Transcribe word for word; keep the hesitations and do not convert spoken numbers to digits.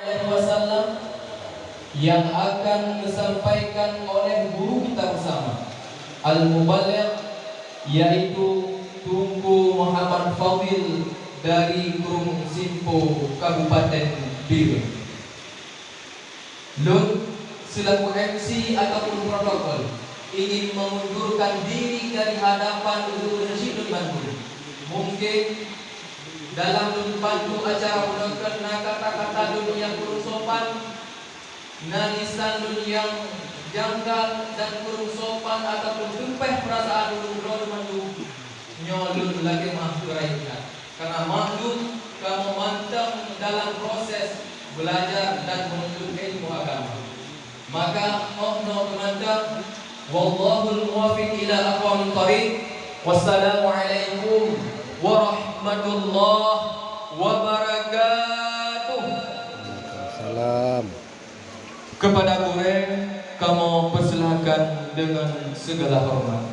Wasallam yang akan disampaikan oleh guru kita bersama, Al-Mubaligh, yaitu Teungku Muhammad Fadil dari Krueng Simpo, Kabupaten Bireuen. Lôn selaku M C ataupun protokol ingin mengundurkan diri dari hadapan guru dan syik lôn bandum. Mungkin dalam lôn bantu acara uroe nyoe na kata-kata lôn nyang kureueng sopan, na lisan lôn nyang janggal dan kureueng sopan ataupun teumpeh peurasaan ulôn droe lôn bandum. Nyoe lôn lakée meu'ah keu rayeuk that. Karena maklum kamoe mantong dalam proses belajar dan menuntut ilmu agama. Maka, 'oh noe mantong, wallahul muwaffiq ila aqwamit thariq. Wassalamualaikum warahmatullahi wabarakatuh. Salam. Kepada gurée, kamoe persilakan dengan segala hormat.